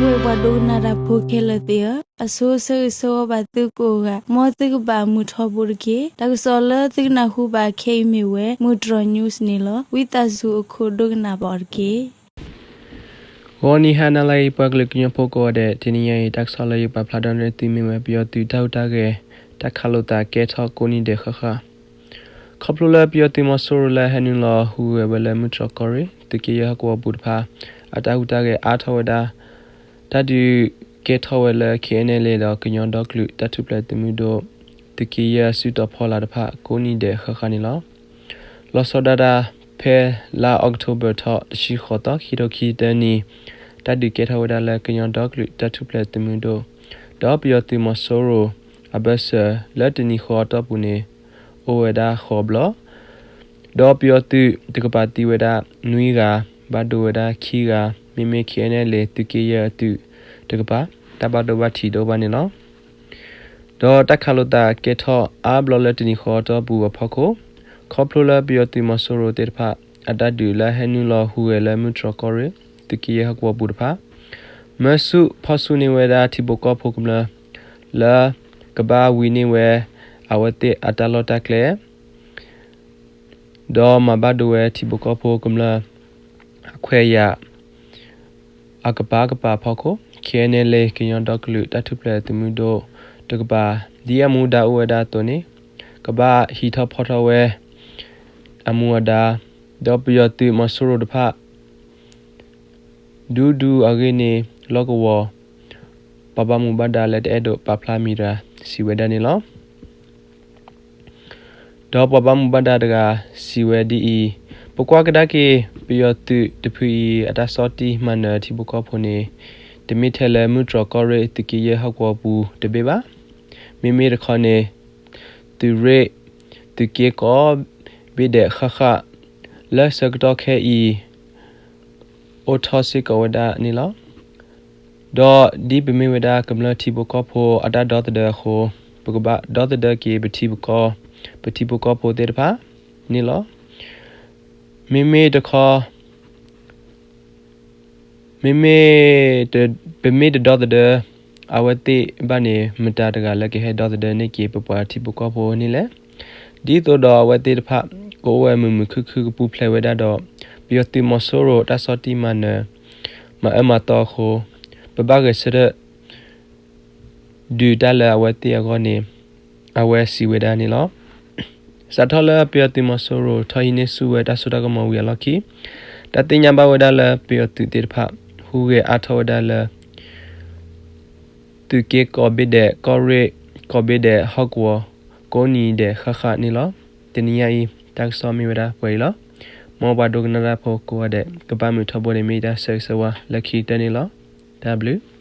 ဝဲပှၤဒိကနၣ်တၢ်ဖိခဲလၢာ်သ့ၣ်ဧၢ, အဆိဆၢဂ့ၤဆၢဝါဘၣ်သုကိးဂၤ, မ်သုကဘၣ်မုာ်ထီဘိတက့ၢ်. တၢ်ကစီၣ်လၢသုကနၢ်ဟူဘၣ်ခဲအံၤမ့ၢ်ဝဲ မုၢ်တြီၤ news န့ၣ်လီၤ. ဝံသးစူၤအခိၣ်ဒိကနၣ်ဘၣ်အီၤတက့ၢ်. ဂီၤနံၤဟါနၤလၢအဂ့ၤ ပှၤကလုာ်ကညီဖိကိးဂၤဒဲး, တနံၤညါအံၤ တၢ်ကစီၣ်လၢယပာ်ဖျါဒီးနသုမ့ၢ်ဝဲ ပယီၤသုးတၢ်ဟူးတၢ်ဂဲၤ တၢ်ခးလိာ်သးကဲထီၣ်ကိးနံၤဒဲးဃၣ်ဃၣ် ခီဖျိလၢပယီၤသုးမီၤစိရိၤလၢဟဲနုာ်လီၤဟူးဂဲၤဝဲလၢမုၢ်တြီၤကီၢ်ရ့ၣ် သုးက့ယဲၢ်ဟီၣ်ကဝီၤပူၤတဖၣ် အတၢ်ဟူးတၢ်ဂဲၤအါထီၣ်ဝဲဒၣ် တၢ်ဒုးကဲထီၣ်ဝဲလၢ KNLA ဒီးကညီဒီကလုာ်တၢ်ထူၣ်ဖျဲးသုးမုၢ်ဒိၣ် သုးက့ယဲၢ်အစုတီၤဖီလာ်တဖၣ် ကိးနံၤဒဲးဃၣ်ဃၣ်န့ၣ်လီၤ. လီၤဆီဒၣ်တၢ် ဖဲလါအီးကထိဘၢၣ်ထီၣ် တဆံဃိးသီ ခံထိခံဆံတၢနံၣ် တၢ်ဒုးကဲထီၣ်ဝဲဒၣ်လၢကညီဒီကလုာ်တၢ်ထူၣ်ဖျဲးသုးမုၢ်ဒိၣ် ဒီးပယီၤသုးမီၤစိရိၤ အဘၢၣ်စၢၤလၢတနံၤဃီအတီၢ်ပူၤန့ၣ် အိၣ်ဝဲဒၣ်ဃိးဘျီ ဒီးပယီၤသုးတကပၤသံဝဲဒၣ်နွံဂၤ, ဘၣ်ဒိဝဲဒၣ်ခံဂၤ, မ့မ့ၢ် KNLA သုးက့ယဲၢ်အသုးတကပၤ တၢ်ဘၣ်ဒိဘၣ်ထံးတအိၣ်ဘၣ်န့ၣ်လီၤ. ဒီးတၢ်ခးလိာ်သးကဲထီၣ်အါဘျီလၢတနံၤဃီအတီၢ်ပူၤအဖီခိၣ် ခီဖျိလၢပယီၤသုးမီၤစိရိၤသ့ၣ်တဖၣ် အတၢ်ဒုးလၢဟဲနုာ်လီၤဟူးဂဲၤလၢမုၢ်တြီၤကီၢ်ရ့ၣ် သုးက့ယဲၢ်ဟီၣ်ကဝီၤပူၤတဖၣ် မၢဆူၣ်ဖီၣ်ဆူၣ်န့ၢ်ဝဲဒၣ်ထံဖိကီၢ်ဖိကမျၢၢ် လၢကဘၣ်ဝံၤန့ၢ်ဝဲ အဝဲသ့ၣ်အတၢ်လီၢ်တၢ်ကျဲ ဒီးမၤဘၣ်ဒိဝဲထံဖိကီၢ်ဖိကမျၢၢ် အခွဲးယာ် အကပၤကပၤအဖီခိၣ် KNLA ကညီဒီကလုာ်တၢ်ထူၣ်ဖျဲးသုးမုၢ်ဒိၣ်တကပၤ ဒ်အမူဒါအိၣ်ဝဲဒၣ်အသိးန့ၣ် ကဘၣ်ဟံးထီၣ်ဖီထီၣ်ဝဲ အမူအဒါ ဒီးပယီၤသုးမီၤစိရိၤတဖၣ် ဒူဒူအဂ့ၢ်န့ၣ် လီၢ်ကဝီၤ ပှၤဘၣ်မူဘၣ်ဒါလၢတအဲၣ်ဒိးပာ်ဖျါမံၤတဂၤ စံးဝဲဒၣ်န့ၣ်လီၤ. ဒီးပှၤဘၣ်မူဘၣ်ဒါတဂၤစံးဝဲဒ်အံၤ, ပကွၢ်ကဒါက့ၤ ပယီၤသုးတဖုအံၤ အတၢ်ဆီၣ်တံၢ်မၤနၢၤထံဖိကီၢ်ဖိန့ၣ် တမ့ၢ်ထဲလၢမုၢ်တြီၤကီၢ်ရ့ၣ်သုးက့ယဲၢ်ဟီၣ်ကဝီၤပူၤတဘ့ၣ်ဘၣ်. မ့မ့ၢ်တခီန့ၣ် သုးရ့ၣ် သုးက့ကိးဘ့ၣ်ဒဲးဃၣ်ဃၣ် လၢဆၢကတီၢ်ခဲအံၤ အိၣ်ထီၣ်စ့ၢ်ကီးဝဲဒၣ်န့ၣ်လီၤ. ဒီးဒ်ပမ့ၢ်ဝဲဒၣ်ကမျၢၢ်ထံဖိကီၢ်ဖိအတၢ်ဒီသဒၢအဃိ, ပကဘၣ်ဒီသဒၢက့ၤပထံပကီၢ်, ပထံဖိကီၢ်ဖိသ့ၣ်တဖၣ်န့ၣ်လီၤ. မ့မ့ၢ်တခီ မ့မ့ၢ် ပမ့ၢ်တဒီသဒၢ အဝဲသ့ၣ်ဘၣ်န့ၣ် မတၤတဂၤလၢကဟဲဒီသဒၢန့ၢ်က့ၤပပှၤထံဖိကီၢ်ဖိန့ၣ်လဲၣ်. ဒ်သိးဒီးအဝဲသ့ၣ်တဖၣ် ကအိၣ်ဝဲမုာ်မုာ်ခုၣ်ခုၣ်ကပူၤဖျဲးဝဲဒၣ်ဒီး ပယီၤသုးမီၤစိရိၤတၢ်ဆီၣ်တံၢ်မၤနၢၤ မၤအၢမၤသီအဃိ, ပဘၣ်ဂဲၤဆၢထၢၣ် ဒုးတၢ်လၢအဝဲသ့ၣ်အဂီၢ်န့ၣ် အဝဲစံးဝဲဒၣ်န့ၣ်လီၤ. စးထီၣ်လၢပယီၤသုးမီၤစိရိၤထီၣ်ဟံးန့ၢ်ဆူၣ်ဝဲတၢ်စိတၢ်ကမီၤဝံၤအလီၢ်ခံ, တၢ်သ့ၣ်ညါဘၣ်ဝဲဒၣ်လၢပယီၤသုးသ့ၣ်တဖၣ် ဟူးဂဲၤအါထီၣ်ဝဲဒၣ်လၢ သုးက့ကိးဘ့ၣ်ဒဲး ကီၢ်ရ့ၣ် ကိးဘ့ၣ်ဒဲးဟီၣ်ကဝီၤ ကိးနံၤဒဲးဃၣ်ဃၣ်န့ၣ်လီၤ. တနံၤညါအံၤ တၢ်ကစီၣ်မ့ၢ်ဝဲဒၣ်ပှဲၤအံၤလီၤ. မ်ပှၤဒိကနၣ်တၢ်ဖိကိးဂၤဒဲး ကဘၣ်မုာ်ထီဘိန့ၣ် မ့ၢ်ယတၢ်ဆၢဂ့ၤဆၢဝါလၢခံကတၢၢ်န့ၣ်လီၤ. တၢ်ဘျုး